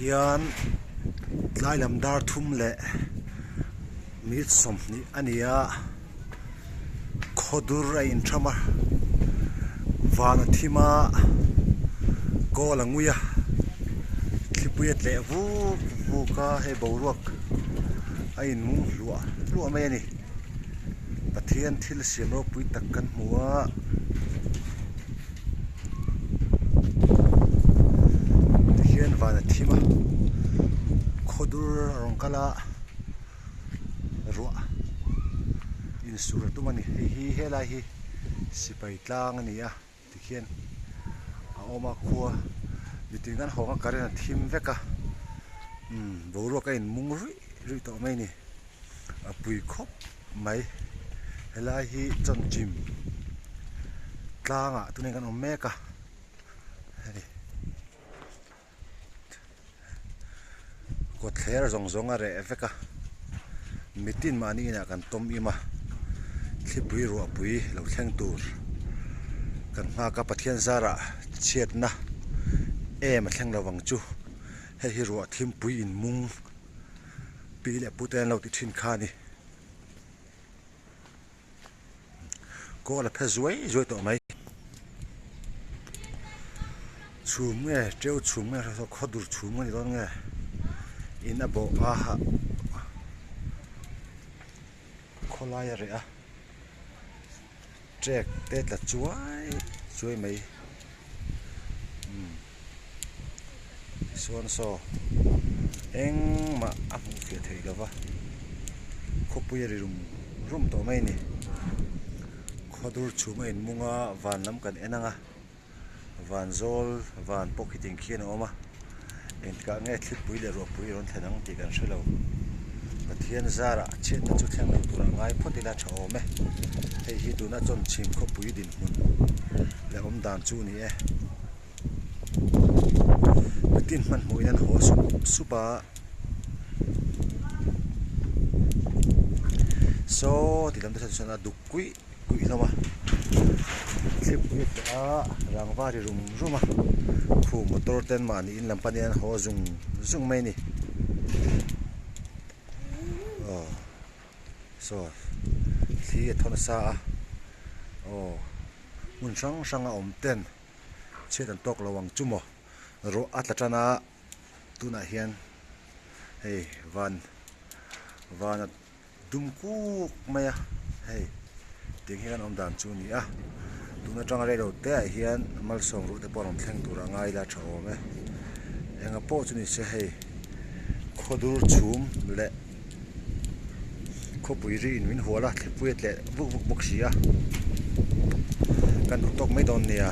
Tunah hian tlai lam dar thum leh minute 20 a ni a, khawdur a intham a, van a thim a, kawl a ngui a, thlipui a tleh vuk vuk a, hei boruak a inmung hluah hluah mai a ni. Pathian thil siam ropui tak kan hmu a. Tihian van a thim a, khawdur a rawn kal a, ruah insur a tum a ni. Hei hi helai hi sipai tlang a ni a tikhian a awm a khua mitin kan hawng a current a thim vek a umm boruak a inmung ruih ruih tawh mai a ni. A pui khawp mai helai hi chawnchim tlangah tunah hian kan awm mek a hei kawtthler zawng zawng a reh vek a mitin mahni inah kan tawm im a thlipui ruahpui lo thleng tur kan nghak a Pathian zarah chhiatna em a thleng lo vang chu hei hi ruah thimpui inmung. Pi leh pute an lo ti thin kha a ni. Kawl a phe zuai zuai tawh mai. Chhum nge teu chhum nge hre khaw dur chhum a ni dawn nge in a bawh a khawlai a reh a trek te tla chuai chuai mai. Tichuan saw engmah a hmuh fiah theih lo va, khawpui a ri rum rum tawh mai a ni. Khawdur chhum a inmung a, van lam kan en ang a, van zawl van pawh khi ting khian a awm a. Engtikah nge thlipui leh ruahpui rawn thlen ang tih kan hre lo. Pathian zarah chhiatna chu thleng lo tura ngai phawt ila tha awm e. Hei hi tuna chawnchhim khawpui dinhmun leh awm dan chu a ni e. Mitin hmanhmawhin an haw sup sup a. Saw ti lam te chuan a duk kuih kuih hlawm a thlipui a tleh a rangva ri rum rum a khu motor ten mahni in lam panin an haw zung zung mai a ni aw saw thli a thaw nasa a aw hmun hrang hrang a awm ten chhiat an tawk lo ang chu maw ruah a tla tan a tunah hian hei van van a. Dum kuk mai a, hei tiang hi kan awm dan chu a ni a, tun atanga rei lo te ah hian malsawm ruh te pawh a rawn thleng tur a ngai ila tha awm e, enga pawh chu ni se hei khawdur chhum leh khawpui ri in min hual a thlipui a tleh vuk vuk bawk si a, kan duh tawk mai dawn nia.